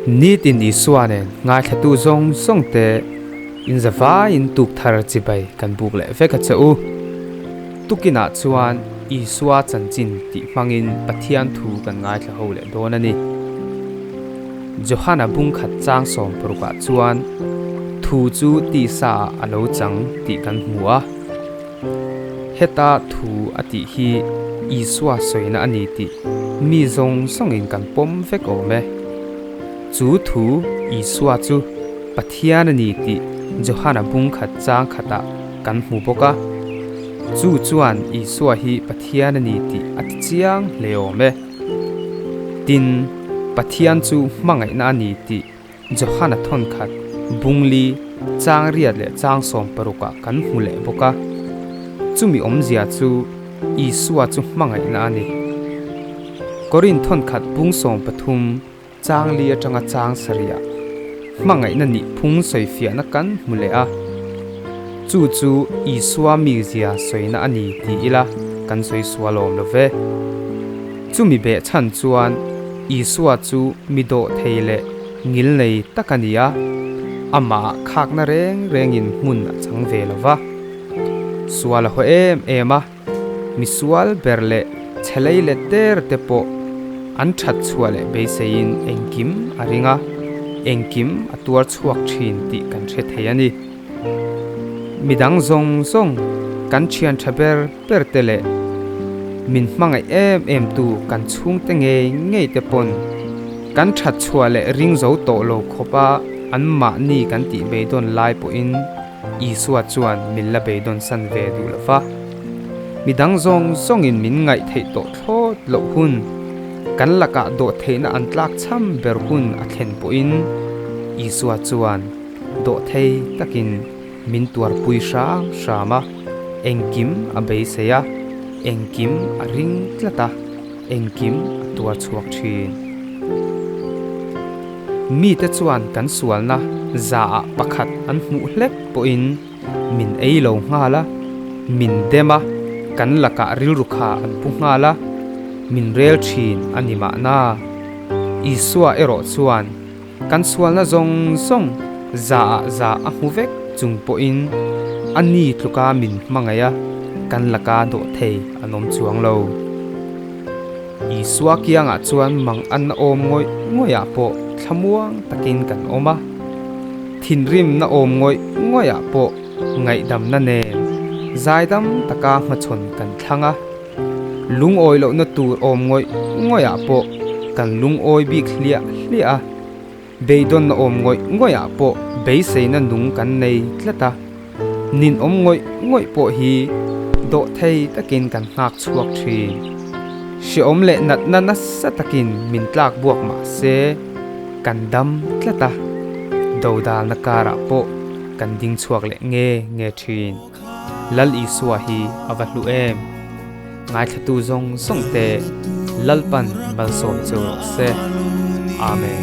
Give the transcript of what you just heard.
Nitin Isua nen ngaithlatu zawng zawng te in zavaiin tuk thar chibai kan buk leh vek a che u. Tukinah chuan Isua chanchin tih hmangin Pathian thu kan ngaithla ho leh dawn a ni. Johana bungkhat chang 60ah chuan thu chu tisa ah a lo chang tih kan hmu a. Heta thu a tih hi Isua sawina a ni tih mi zawng zawngin kan pawm vek awm e. Chu thu Isua chu Pathian a ni tih Johana bungkhat chang khatah kan hmu bawk a. Chu chuan Isua hi Pathian a ni tih a ti chiang hle awm e. Tin, Pathian chu hmangaihna a ni tih Johana thawnkhat, bungli, chang riat leh chang 60ah kan hmu leh bawk a. Chumi awmzia chu Isua chu hmangaihna a ni. Korin thawnkhat bung 13 chang li atanga chang 7ah hmangaihna nih phung sawifiahna kan hmu leh a. Chu chu Isua mizia sawina a ni ti ila kan sawi sual awm lo ve. Chumi beh chhan chuan Isua chu mi dawh thei leh ngil nei tak a ni a, amah khakna reng rengin hmun a chang ve lo va. Sual a haw em em a, misual ber leh chhe lei let der te pawh an that chhuah leh beiseiin engkim a ring a, engkim a tuar chhuak thin tih kan hre thei a ni. Midang zawng zawng kan thian tha ber ber te leh min hmangaih em em tu kan chhungte ngei ngei te pawn kan that chhuah leh ring zo tawh lo khawpa an mahni kan tih beidawn lai pawhin Isua chuan min la beidawn san ve duh lo va. Midang zawng zawngin min ngaih theih tawh thlawt loh hun, kan lakah dawh theihna an tlak cham ber hun a thlen pawhin Isua chuan dawh thei takin min tuarpui hram hram a, engkim a beisei a, engkim a ring tlat a, engkim a tuar chhuak thin. Mite chuan kan sualna zaah pakhat an hmuh hlek pawhin min ei lo nghal a, min dem a, kan lakah rilru kha an pu nghal a, min rel thin a ni mahna. Isua erawh chuan Kan sualna zawng zawng zaah za a hmu vek chung pawhin a ni tluka min hmangaih a, kan laka dawh thei an awm chuang lo. Isua kiangah chuan mang an awm ngawih ngawihah pawh thlamuang takin kan awm a, thinrimna awm ngawih ngawihah pawh ngaihdamna nen zaidam taka hmachhawn kan thlang a. Lungawi lohna tur awm ngawih ngawihah pawh kan lungawi bik hliah hliah a, beidawnna awm ngawih ngawihah pawh beiseina nung kan nei tlat a, ninawm ngawih ngawih pawh hi dawh thei takin kan nghak chhuak thin. Hrehawm leh natna nasa takin min tlak buak mah se kan dam tlat a, dodalna karah pawh kan ding chhuak leh nge nge thin. Lal Isua hi a va hlu em? Ngaithlatu zawng zawng te Lalpan malsawm chu rawh se. Amen.